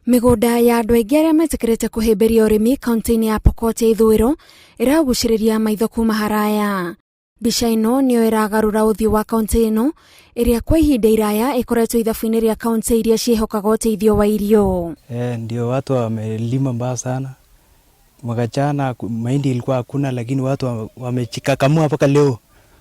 Mĩgũnda ya andũ aingĩ arĩa metĩkĩrĩte kũhĩmbĩria ũrĩmi kaunti-inĩ ya Pokot ya ithũĩro ĩragucĩrĩria maitho kuma haraya. Mbica ĩno nĩyo ĩragarũra ũthiũ wa kaunti ĩno ĩrĩa kwa ihinda iraya ĩkoretwo ithabu-inĩ rĩa kaunti iria ciĩhokaga ũteithio wa irio. Eh, ndio watu wamelima mbaya sana. Mwaka jana mahindi ilikuwa hakuna, lakini watu wamejikakamua mpaka leo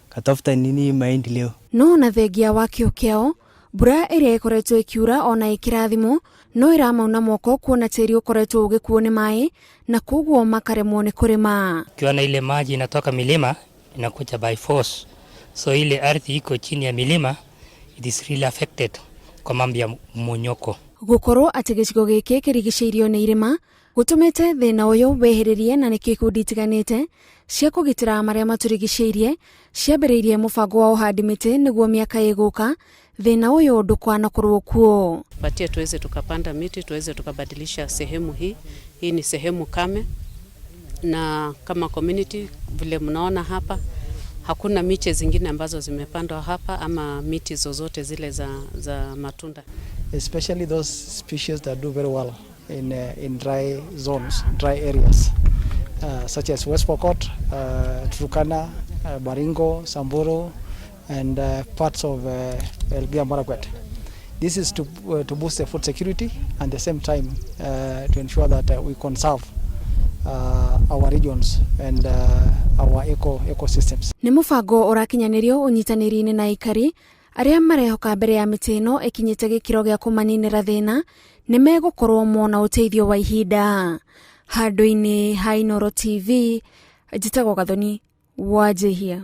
katafuta nini mahindi leo. No na thengia wa kĩo kĩao, mbura ĩrĩa ĩkoretwo ĩkiura ona ĩkĩrathimwo no ĩramauna moko kuona tĩri ũkoretwo ũgĩkuo nĩ maĩ na koguo makaremwo nĩ kũrĩma. Ukiona ile maji inatoka milima inakuja by force, so ile ardhi iko chini ya milima, it is really affected kwa mambo ya mmonyoko. Gũkorwo atĩ gĩcigo gĩkĩ kĩrigicĩirio nĩ irĩma gũtũmĩte thĩna ũyũ wĩhĩrĩrie na nĩkĩo ikundi itiganĩte cia kũgitĩra marĩa matũrigicĩirie ciambĩrĩirie mũbango wa ũhandi mĩtĩ nĩguo mĩaka ĩgũka thĩna ũyũ ndũkanakorwo kuo. Patie tuweze tukapanda miti, tuweze tukabadilisha sehemu hii. Hii ni sehemu kame, na kama community vile mnaona hapa hakuna miche zingine ambazo zimepandwa hapa ama miti zozote zile za matunda. Especially those species that do very well in dry zones, dry areas, such as West Pokot, Turkana, Baringo, Samburu, and parts of Elgeyo Marakwet. This is to boost the food security and at the same time to ensure that we conserve our regions and our ecosystems. Nĩ mũbango ũrakinyanĩrio ũnyitanĩri-inĩ na aikari arĩa marehoka mbere ya mĩtĩ ĩno ĩkinyĩte gĩkĩro gĩa kũmaninĩra thĩna nĩ megũkorwo mona ũteithio wa ihinda. Handũ-inĩ ha Inooro TV, njĩtagwo Gathoni wa Njihia.